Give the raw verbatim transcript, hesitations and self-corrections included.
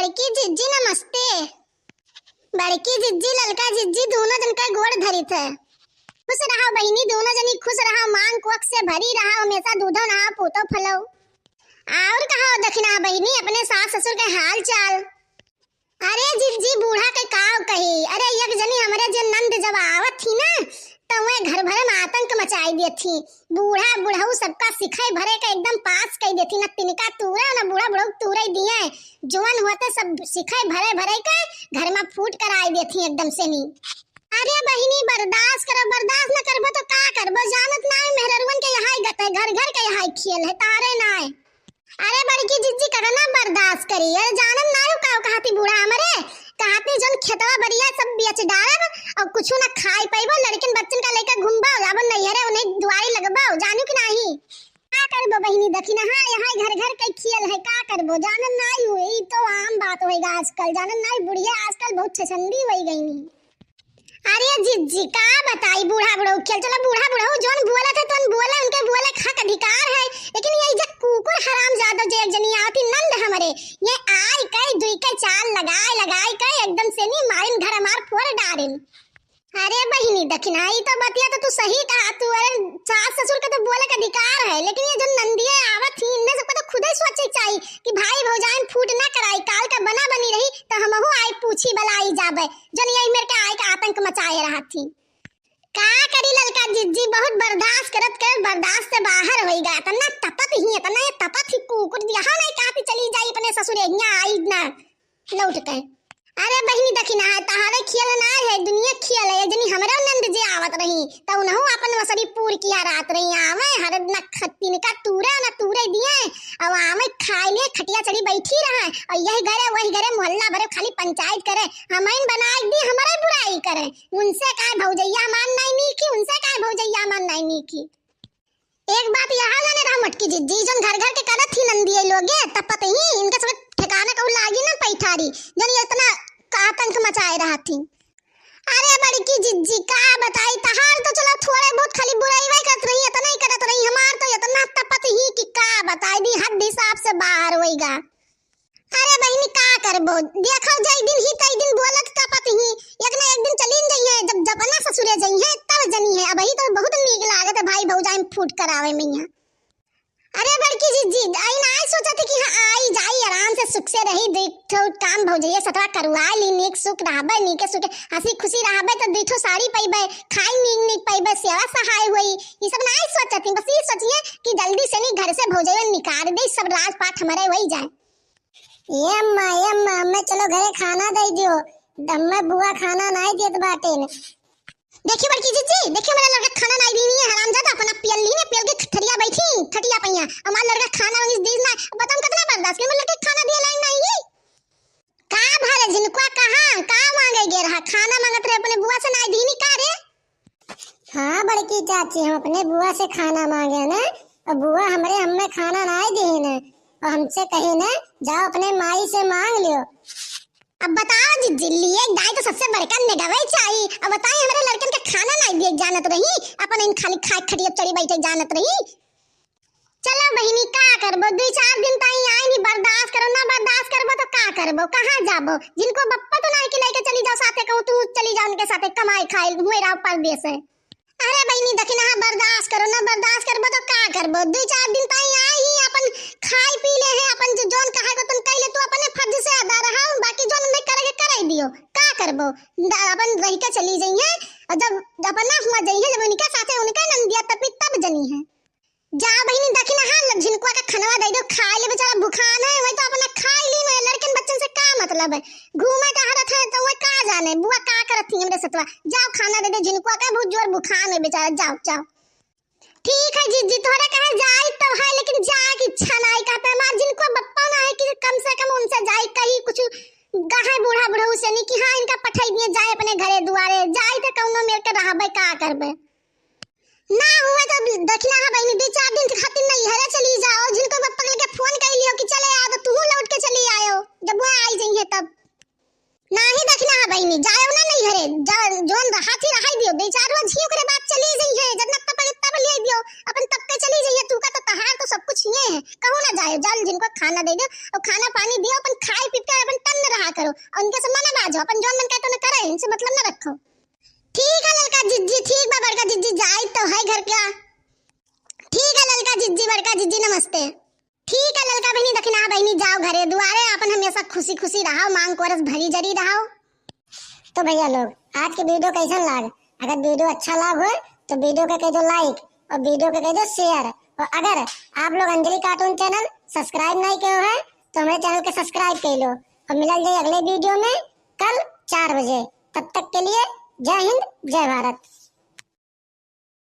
बड़की जिज्जी नमस्ते। बड़की जिज्जी, ललका जिज्जी, दोनों जन का गोड़ धरित है। खुश रहा बहिनी, दोनों जनी खुश रहा, मांग कोख से भरी रहा, हमेशा दूधो नहा पूतो फलो। और कहा दखिना बहिनी, अपने सास ससुर के हाल चाल? अरे जिज्जी, बूढ़ा के काव कही। अरे एक जनी हमरे जे नंद जब आवत थी ना, त वह घर भरे में आतंक मचाई देत थी। बूढ़ा बुढ़ऊ सबका सिखई भरे के एकदम पास कई देत थी, न तिनका तूरे न बूढ़ा बुढ़ऊ तूरे दिए। जवन होते सब सिखई भरे भरे के घर में फूट कराई देत थी एकदम से नी। अरे बहिनी, बर्दाश्त करो, बर्दाश्त न करबो तो का करबो, जानत ना है मेहररुअन के यहाँ ही गत है, घर घर के यहाँ ही खेल है, तारे ना है। अरे बड़की जिज्जी, कतना बर्दाश्त करी? अरे जानत नायू का कहती बूढ़ा हमरे, कहती जन खेतवा बरिया सब बेच डालब और कुछ ना खाए पैबो, लड़किन बच्चन का लेकर घूमबो, जाबो नैहरे उन्हें दुआरी लगबो, जानू कि नाही? का करबो बहिनी, दखिना हाँ यहाँ घर घर के खेल है, का करबो, जानत नायू, ई तो आम बात होइगा आजकल, जानत नायू बुढ़िया आजकल बहुत छछंदी होई गई नी। अरे जिज्जी, का बताई, बूढ़ा बुढ़ऊ खेल। चलो, बूढ़ा बुढ़ऊ जौन बोलत है, तौन बोले, उनके बोले के हक अधिकार है, लेकिन ये जे कुकुर हरामजादा जे एक जनी आवती नंद हमरे, ये आई के दुई के चाल लगाए, लगाए के एकदम से नी मारिन, घर हमार फोड़ डारिन। अरे बहिनी, दखिना, ई तो बतिया तो तू सही कहा तू, अरे सास ससुर के तो बोले के अधिकार है, लेकिन ये जो नंदिया आवत ही, इनने सबको तो खुदे सोचे के चाही कि भाई भौजाइन फूट ना कराई, काल का बना बनी रही तो हमहू आई पूछी बलाई जाबे। जन यही मेर के आए के आतंक मचाए रहत थी। का करी ललका जिज्जी, बहुत बर्दाश्त करत करत बर्दाश्त से बाहर होइगा। इतना तपत ही, इतना ये तपत ही कुकुर, यहाँ नहीं कहती चली जाई अपने ससुरे, यहाँ आई ना लौट के। अरे बहिनी, दखिना है, तहारे खेल ना है, दुनिया खेल है। एक जनी हमरे नंद जे आवत रही, त उनहु अपन वसरी पूर किया रात रही। आवे हर न खत्ती का तूरे न तूरे दिए, अब आवे खाए लिए खटिया चढ़ी बैठी रहे, और यही घरे वही घरे मोहल्ला भरे खाली पंचायत करे, हमइन बनाए दी, हमरे बुराई करे। उनसे काहे भौजैया मान नाई नीकी, उनसे काहे भौजैया मान नाई नीकी। एक बात यहाँ जाने रहा मोटकी जिज्जी, जौन घर घर के करत ही नंदिये लोगे, तब पता ही इनके सब ठिकाना कहूँ लागी ना पैठारी, जौन ये इतना आतंक मचाए रहत ही। अरे बड़की जिज्जी, का बताई, तहार तो चलो थोड़े बहुत खाली बुराई वाई करत रही, इतना ही करत रही, हमार तो इतना तपत ही कि का बताई दी, हद हिसाब से बाहर होइगा। अरे बहिनी, का करबो, देखो जई दिन ही तई दिन बोलत तपत ही, एक ना एक दिन चली न जइहे, जब जपना ससुरे जइहे तब जनी है। अबही तो बहुत नीक लागत है भाई भौजाई में फूट करावे में यहाँ। अरे बड़की जिज्जी, आई ना आई सोचत ही कि हाँ आई जाई आराम से सुख से रही, दुई ठो काम भौजैया सतवा करवा ली, नीक सुख रहबे, नीके सुख हंसी खुशी रहबे तो दुई ठो साड़ी पइबे, खाई नीक नीक पइबे, सेवा सहाय होई, ये सब ना आई सोचत ही, बस ये सोचिए कि जल्दी से नी घर से भौजैया निकाल दे, सब राजपाट हमारे वही जाए। ए अम्मा, ए अम्मा, अम्मा, चलो घरे खाना दे दियो। अम्मा, बुआ खाना नाई देत बाटेन। देखी बड़की जिज्जी, देखी हमारे लड़का खाना नाई दीनी है, हरामजादा अपना पियल ली ने, पियल के खटिया बैठी, खटिया पहिया। हमार लड़का खाना मांगी दीस ना, बताऊं कितना बर्दाश्त करी, हमार लड़का खाना दिए लाइन नाई है। का भरे झिनकुआ कहाँ, का मांगे गे रहा, खाना मांगत रहे अपने बुआ से नाई दीनी का रे? हाँ बड़की चाची, हम अपने बुआ से खाना मांगे न, और बुआ हमरे हमें खाना नाई दिहिन, और हमसे कहिन, जाओ अपने माई से मांग लियो। अब बताओ जिज्जी, लिए दाई तो सबसे बड़का निगवे चाही। अब बताई हमरे लड़कन के खाना नाई दिए जानत रही, अपन इन खाली खाए खटिया चढ़ी बैठे जानत रही। चलो बहिनी, का करबो, दुई चार दिन ताई आई नी, बर्दाश्त करो ना, बर्दाश्त करबो तो का करबो, कहाँ जाबो? जिनको बप्पा तो ना है कि लेके चली जाओ साथे, कहूँ तू चली जाओ उनके साथे, कमाई खाई हुए रहो परदेस है। अरे बहिनी, देखी ना, बर्दाश्त करो ना, बर्दाश्त करबो तो का करबो, दुई चार दिन ताई आई ही, अपन खाई पी ले है, अपन जो जौन कहा को तुम कह ले, तू अपने फर्ज से अदा रहा, बाकी जौन उन्हें करे के करे दियो, का करबो, द-, अपन रह के चली जाइए, और जब अपना हुआ जाइए, जब उनके साथे उनका नंदिया तब तब जनी है। जा बहिनी, देखी ना, हाँ, झिनकुआ का खनवा दे दो, खाए ले बेचारा भुखान है, वही तो अपना खाए ली, मैं लड़कन बच्चन से का मतलब है, घूमे टहरत है तो वह का जाने, बुआ का करत थी हमरे सतवा, जाओ खाना दे दो झिनकुआ का, बहुत जोर भुखान है बेचारा, जाओ, जाओ। ठीक है जिज्जी, तोहरा कहे जाई तो है, लेकिन जाए की इच्छा ना है, कहते हमार झिनकुआ बप्पा ना है कि कम से कम उनसे जाई, कहीं कुछ गहे बूढ़ा बुढ़ऊ से नहीं कि हाँ, इनका पठाई दिए जाए अपने घरे दुआरे, जाई तो कौनो मेर के रहबे, का करबे। ना हुआ तो देखना है बहिनी, दो चार दिन खातिर नैहरे चली जाओ, जिनको बप्पा के फोन कर लियो कि चले आओ, तो तू लौट के चली आयो, जब वह आई जाइए तब। ना ही देखना है बहिनी, जाओ ना नैहरे, जा-, जौन रहा थी रहाई दियो, दो चार रोज ही ओकरे बाद चली जाइए, जब नत्ता पड़े तब ले दियो, अपन तब के चली जाइए, तू का तो तहार तो सब कुछ ये है, कहूँ ना जाओ, जाओ जिनको खाना दे दो और खाना पानी दियो, अपन खाए पी के अपन टन करो, और उनके से मना बाझो, अपन जौन मन कहते ना करे, इनसे मतलब ना रखो। ठीक है ललका जिज्जी, ठीक बा बड़का जिज्जी, जाई तो है घर का। ठीक है ललका जिज्जी, बड़का जिज्जी, नमस्ते। ठीक है ललका बहिनी, दखिना बहिनी, जाओ घरे दुआरे, अपन हमेशा खुशी खुशी रहो, मांग कोरस भरी जरी रहो। तो भैया लोग, आज के वीडियो कैसन लाग? अगर वीडियो अच्छा लाग हो तो वीडियो के कह दो लाइक और वीडियो के कह दो शेयर। और अगर आप लोग अंजलि कार्टून चैनल सब्सक्राइब नहीं किए हो है तो हमारे चैनल के सब्सक्राइब कर लो। और मिलल जाए अगले वीडियो में कल चार बजे। तब तक के लिए जय हिंद, जय भारत।